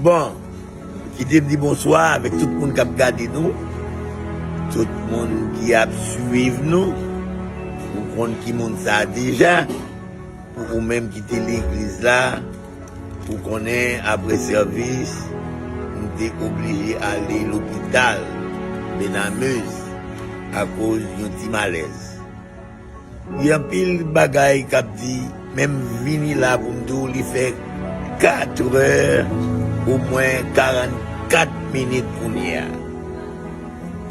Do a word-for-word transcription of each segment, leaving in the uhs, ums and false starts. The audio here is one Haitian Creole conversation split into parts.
Bon, kite m di bonswa avèk tout moun k ap gade nou, tout moun ki ap swiv nou. Ou konn ki moun sa a deja. Pou ou menm ki te legliz la, ou konnen apre sèvis, m te oblije ale lopital Benamez akoz yon ti malèz. Gen anpil bagay k ap di, men m vini la pou m di w li fè katrè, omwen karannkat minit kounye a.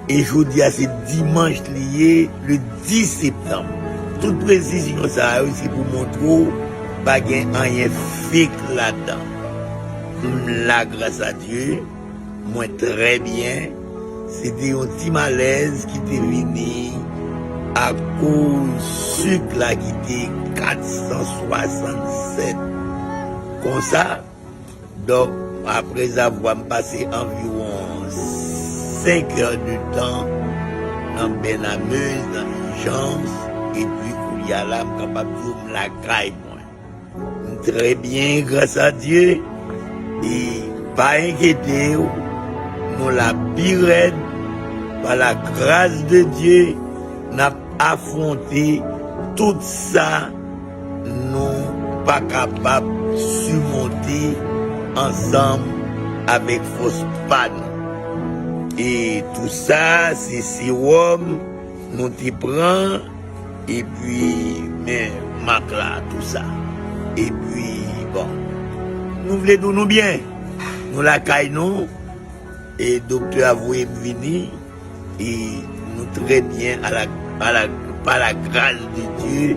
E jodi a se dimanch li ye, le dis septanm. Tout presizyon sa yo se pou montre w pa gen anyen fake ladan. M la, gras a Dye, mwen trè byen. Se te yon ti malèz ki te vini akoz sik la ki te kat san swasannsèt. Konsa, donk, aprezavwa m pase anviwon senk è de tan nan Benamez, nan ijans, epi kounye a la, m kapab di w m lakay mwen. M trè byen, gras a Dye. E pa enkyete w, nou la pi rèd. Pa la gras de Dye, n ap afwonte tout sa nou pa kapab simonte ansanm avèk fòs pa nou. E tou sa, se sewòm nou te pran, epi men mak la, tou sa. Epi, bon, nou vle di w nou byen. Nou lakay nou, e doktè a voye m vini, e nou trè byen a la, a la, pa la gras de Dye,